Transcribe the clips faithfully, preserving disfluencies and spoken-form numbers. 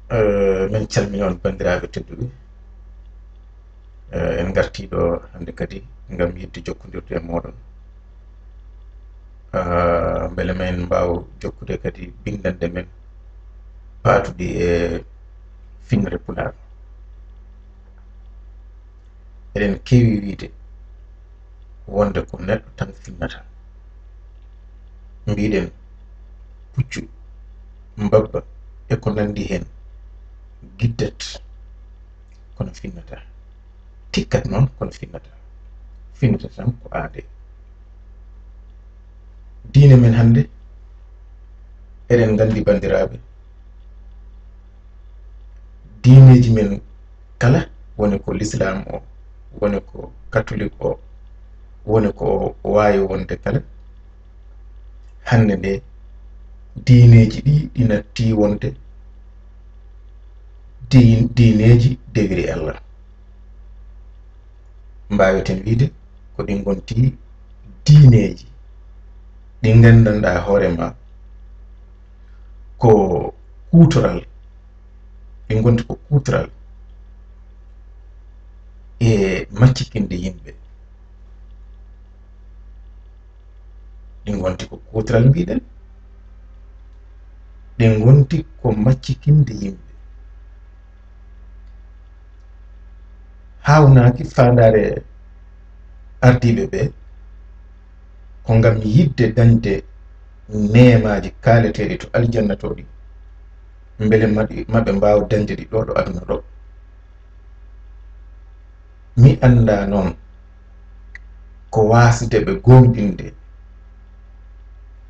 Eh, min calmini on, banndiraaɓe tedduɓe. Eh, en ngartii ɗo hannde kadi ngam yiɗde jokkondirde e mooɗon. Ah, mbele men mbaaw jokkude kadi binndannde men paatuɗi e finnere Pulaar. Eɗen keewi wiyde wonde ko neɗɗo tan finnata. Mbiɗen puccu, mbabba e ko nanndi heen giddat kono finnata. Tikkat noon kono finnata. Finnata tan ko aade. Diine men hannde, eɗen nganndi banndiraaɓe, diineeji men kala, woni ko Lislaam o, woni ko katolik o, woni ko waawi wonde kala, hannde nde diineeji ɗi, ɗi natti wonde diin-, diineeji dewiri Allah. Mbaaweten wiyde ko ɗi ngonti diineeji ɗi nganndanɗaa hoore ma ko kuutoral, ɗi ngonti ko kuutoral e maccikinde yimɓe. Ɗi ngonti ko kuutoral, mbiɗen. Ɗi ngonti ko maccikinde yimɓe. Haawnaaki faandaare ardiiɓe ɓe ko ngam yiɗde dañde neemaaji kaaleteeɗi to aljanna to ɗi, mbele maɗi-, maɓe mbaaw dañde ɗi ɗo, ɗo aduna ɗo. Mi anndaa noon ko waasde ɓe goongɗinde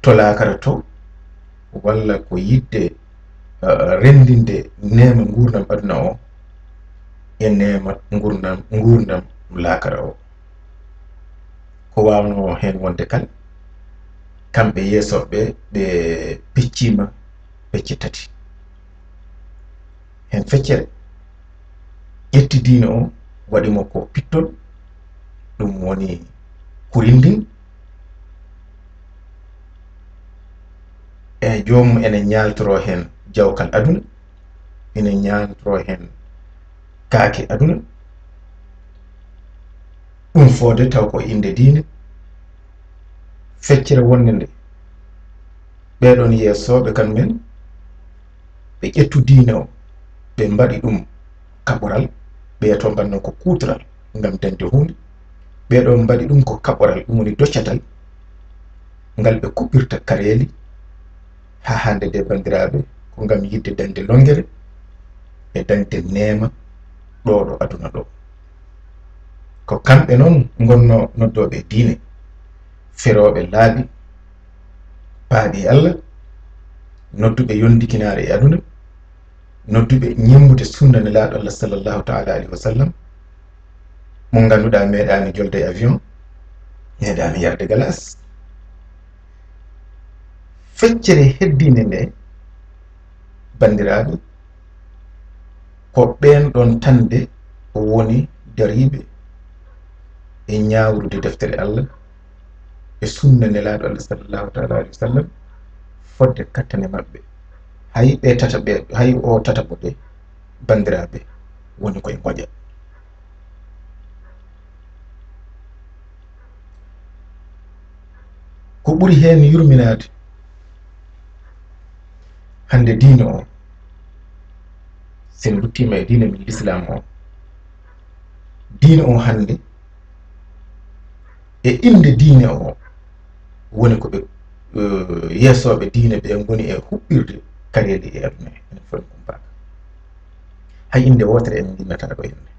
to laakara to, walla ko yiɗde, eh, renndinde neema nguurndam aduna o e neema nguurndam, nguurndam laakara o. Ko waawnoo heen wonde kala, kamɓe yeesooɓe ɓe pecciima pecce tati. Heen feccere ƴetti diine o, waɗi mo ko pittol, ɗum woni kurindin. E joomum ene ñaaltoroo heen jawkal aduna, ene ñaaltoroo heen kaake aduna. Ɗum fof de taw ko innde diine. Feccere wonde nde, ɓee ɗoon yeesooɓe kam men, ɓe ƴettu diine o, ɓe mbaɗi ɗum kaɓoral, ɓee to mbaɗno ko kuutoral ngam dañde huunde, ɓee ɗoo mbaɗi ɗum ko kaɓoral, ɗum woni doccatal ngal ɓe kuɓɓirta kareeli. Haa hannde de, banndiraaɓe, ko ngam yiɗde dañde lonngere e dañde neema ɗo, ɗo aduna ɗo. Ko kamɓe noon ngonnoo noddooɓe diine, ferooɓe laabi paaɗi e Allah, nodduɓe yondikinaare e aduna, nodduɓe ñemmbude sunna Nelaaɗo Allah sallallahu taala alayhi wa sallam, mo ngannduɗaa meeɗaani jolde e avion, meeɗaani yarde galas. Feccere heddiinde nde, banndiraaɓe, ko ɓeen ɗoon tan de woni dariiɓe e ñaawrude deftere Allah e sunna Nelaaɗo Allah sallallahu taala alayhi wa sallam, fodde kattane maɓɓe. Hay ɓe tata ɓe, hay o tataɓo de, banndiraaɓe, woni koye ngoƴa. Ko ɓuri heen yurminaade hannde diine o, so en nduttiima e diine men Lislaam o, diine o hannde e innde diine o woni ko ɓe, eh, yeesooɓe diine ɓe ngoni e huɓɓirde kareeli e aduna he. Enen fof en kumpaaka. Hay innde wootere en njinnata ɗo hannde.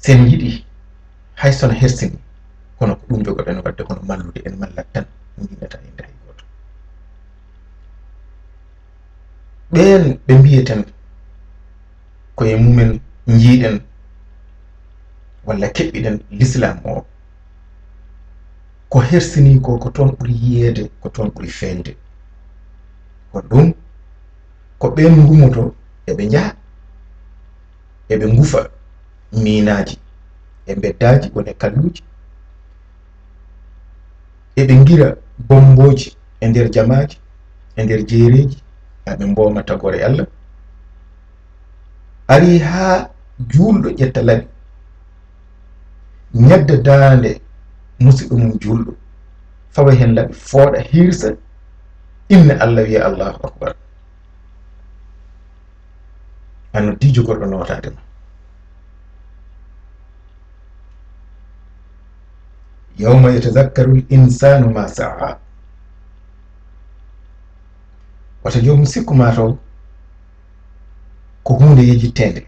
So en njiɗi, hay so no hersini, kono ko ɗum njogoɗen waɗde, kono mallude en mallat tan, njinnata innde hay gooto. Ɓeen ɓe mbiyeten ko e mumen njiiɗen walla keɓɓiɗen Lislaam o, ko hersini ko, ko toon ɓuri yiyeede, ko toon ɓuri feeñde. Ko ɗum, ko ɓeen ngumoto, eɓe njaha, eɓe ngufa miinaaji e mbeddaaji, woni e kalluuji, eɓe ngira bommbooji e nder jamaaji, e nder jeereeji, Aɓe mbooma tagoore Allah. Ari haa juulɗo ƴetta laɓi, ñadda daande musiɗɗo mum juulɗo, fawa heen laɓi, fooɗa, hiirsa, inna Allah, wiya, "Allahu akbar." A noddiijo gorɗo nootaade ma. "Yawma yatazakkaru l-insaanu ma sa'a." Wata joomum sikku maa taw ko huunde yejjitteende.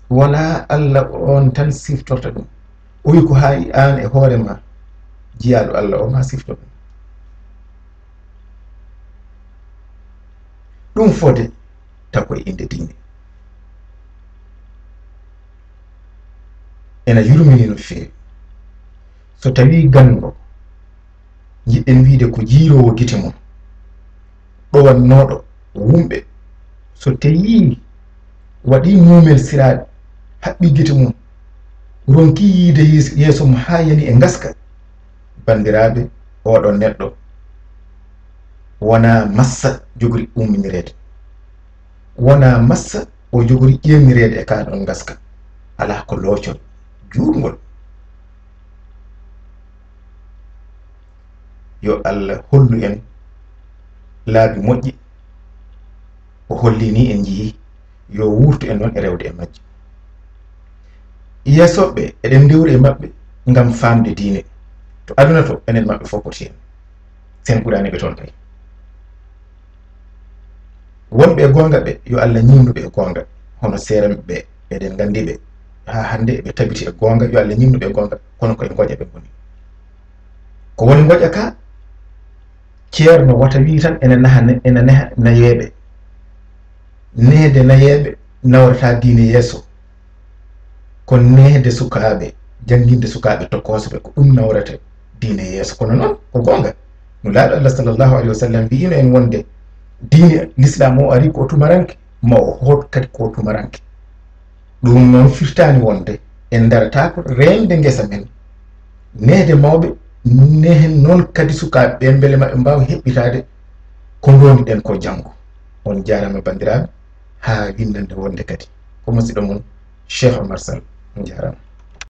Wonaa Allah oon tan siftorta ɗum. O wi ko haa aan e hoore ma, jiyaaɗo Allah o, ma sifto ɗum. Ɗum fode taw ko e innde diine. Ena yurmini no feewi. So tawii ganndo, njiɗɗen wiyde ko jiiroowo gite mum, ɗowannooɗo wumɓe, so tawii waɗii muumel siraaɗi, haɓɓi gite mum, ronkii yiyde yees-, yeeso mum haa yani e ngaska, banndiraaɓe, oɗo neɗɗo wonaa massa jogori umminireede, wonaa massa o jogori ƴeewnireede e kaa ɗoon ngaska, alaa ko loocol juutngol. Yo Allah hollu en laabi moƴƴi, o holli ni en njiyii, yo wuurtu en noon e rewde e majji. Yeesooɓe, eɗen ndewri e maɓɓe ngam faamde diine. To aduna to, enen maɓɓe fof poti heen. Sen ɓuraani ɓe toon kay. Wonɓe e goonga ɓe, yo Allah ñiŋnu ɓe e goonga, hono seeremɓe ɓe, eɗen nganndi ɓe. Haa hannde eɓe tabiti e goonga, yo Allah ñiŋnu ɓe e goonga, kono ko e ngoƴa ɓe ngoni. Ko woni ngoƴa ka? Ceerno wata wii tan ene naha ne-, ene neha nayeeɓe. Nehde nayeeɓe nawrataa diine yeeso. Ko nehde sukaaɓe, jannginde sukaaɓe tokooso ɓe, ko ɗum nawrata diine yeeso. Kono noon, ko goonga. Nulaaɗo Allah sallallahu alayhi wa sallam wiyiino en wonde diine Lislaam o ari ko tumaranke, ma o hoot kadi ko tumaranke. Ɗum noon firtaani wonde en ndarataako reende ngesa men, nehde mawɓe, nehen noon kadi sukaaɓe ɓe, mbele maɓe mbaawa heɓɓitaade ko ndoondi-ɗen ko janngo. On njaaraama, banndiraaɓe, haa winndannde wonde kadi. Ko musiɗɗo mon, Cheikh Oumar Sall. On njaaraama.